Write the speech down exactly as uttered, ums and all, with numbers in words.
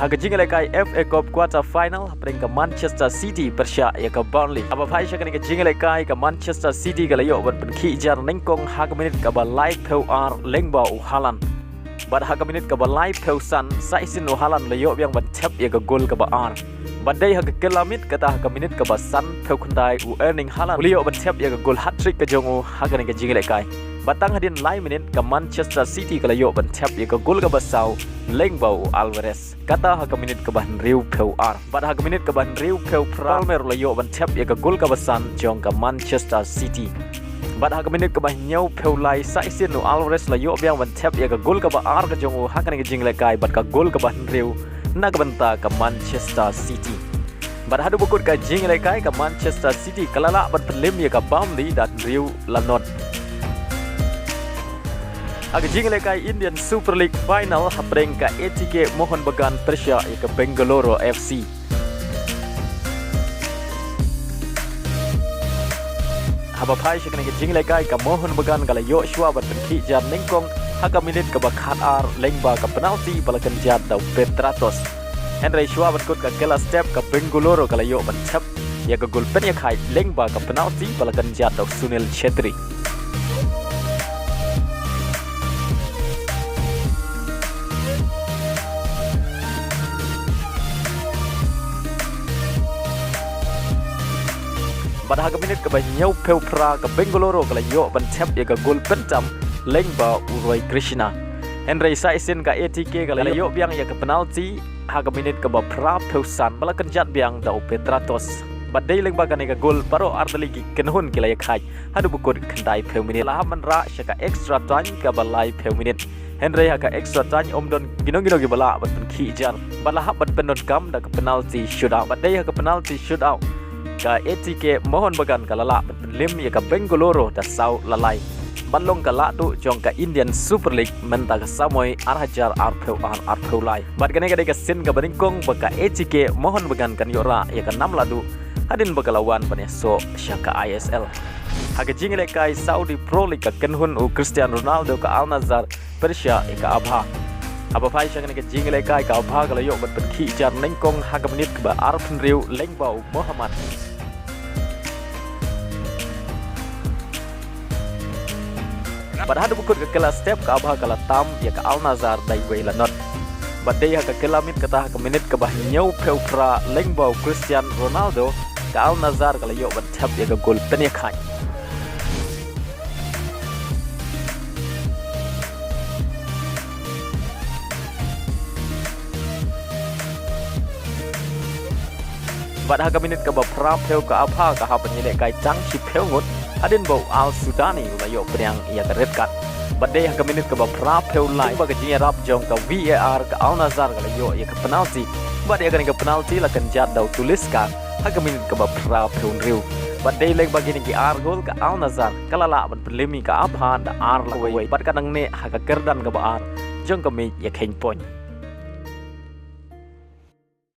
Ha ka jingïalehkai F A Cup quarter final, hapdeng ka Manchester City pyrshah ïa ka Burnley. Haba phai sha kane ka jingïalehkai, ka Manchester City ka la ïoh ban pynkhih jar nyngkong ha ka minit kaba laiphew ar lyngba u Haaland. Bad ha ka minit kaba laiphew san, sa shisien u Haaland u la ïoh biang ban thep ïa ka gol kaba ar. Bad dei ha ka kylla miet, kata ha ka minit kaba sanphew khyndai, u Erling Haaland u la ïoh ban thep ïa ka gol hat-trick ka jong u ha kane ka jingïalehkai. Bad tang hadien lai minit, ka Manchester City ka la ïoh ban thep ïa ka gol kaba saw lyngba u Alvarez. Kata ha ka minit kaba hynriewphew ar. Bad ha ka minit kaba hynriewphew phra, Palmer u la ïoh ban thep ïa ka gol kaba san jong ka Manchester City. Bad ha ka minit kaba hynñiewphew lai, sa shisien u Alvarez u la ïoh biang ban thep ïa ka gol kaba ar ka jong u ha kane ka jingïalehkai, bad ka gol kaba hynriew na ka bynta ka Manchester City. Bad haduh ba kut ka jingïalehkai, ka Manchester City ka la lah ban pynlem ïa ka Burnley da hynriew la nod. Ha ka jingïalehkai Indian Super League final, hapdeng ka A T K Mohun Bagan pyrshah ïa ka Bengaluru F C. Haba phai sha kane ka jingïalehkai, ka Mohun Bagan ka la ïoh shuwa ban pynkhih jar nyngkong ha ka minit kaba khat ar lyngba ka penalti ba la kynjat da u Petratos. Hynrei shuwa ban kut ka kylla step, ka Bengaluru ka la ïoh ban thep ïa ka gol pynïakhaid lyngba ka penalti ba la kynjat da u Sunil Chhetri. Bad ha ka minit kaba hynñiewphew phra, ka Bengaluru ka la ïoh ban thep ïa ka gol pyntam lyngba u Roy Krishna. Hynrei sa shisien ka A T K ka la ïoh biang ïa ka penalti ha ka minit kaba phraphew san ba la kynjat biang da u Petratos. Bad dei lyngba kane ka gol baroh artylli ki kynhun ki la ïakhaid haduh ba kut khyndaiphew minit. La hap ban rah sha ka extra time kaba laiphew minit. Hynrei ha ka extra time ym don kino kino kiba lah ban pynkhih jar. Bad la hap ban pyndonkam da ka penalti shootout. Bad dei ha ka penalti shootout, ka A T K Mohun Bagan ka la lah ban pynlem ïa ka Bengaluru da saw la lai. Ban long ka lahduh jong ka Indian Super League mynta ka samoi ar hajar arphew ar arphew lai. Bad kane ka dei ka sien kaba nyngkong ba ka A T K Mohun Bagan kan ïoh rah ïa ka nam lahduh hadien ba ka la wan ban ïasoh sha ka I S L. Ha ka jingïalehkai Saudi Pro League, ka kynhun u Cristiano Ronaldo, ka Al Nassr, pyrshah ïa ka Abha. Haba phai sha kane ka jingïalehkai, ka Abha ka la ïoh ban pynkhih jar nyngkong ha ka minit kaba arphew hynriew lyngba u Mohammad. Bad haduh ba kut ka kylla step, ka Abha ka la tam ïa ka Al Nassr da iwei la nod. Bad dei ha ka kylla miet, kata ha ka minit kaba hynñiewphew phra lyngba u Cristiano Ronaldo, ka Al Nassr ka la ïoh ban thep ïa ka gol pynïakhaid. Bad ha ka minit kaba phraphew, ka Abha ka hap ban ïalehkai tang shiphew ngut hadien ba u Al Sudani u la ïoh pdiang ïa ka red card. Bad dei ha ka minit kaba phraphew lai, ba ka jingïarap jong ka V A R, ka Al Nassr ka la ïoh ïa ka penalti. Bad ïa kane ka penalti la kynjat da u Talisca ha ka minit kaba phraphew hynriew. Bad dei lyngba kine ki ar gol, ka Al Nassr ka la lah ban pynlem ïa ka Abha da ar la kawei. Bad ka dang neh ha ka kyrdan kaba ar jong ka mej ïakheiñ point.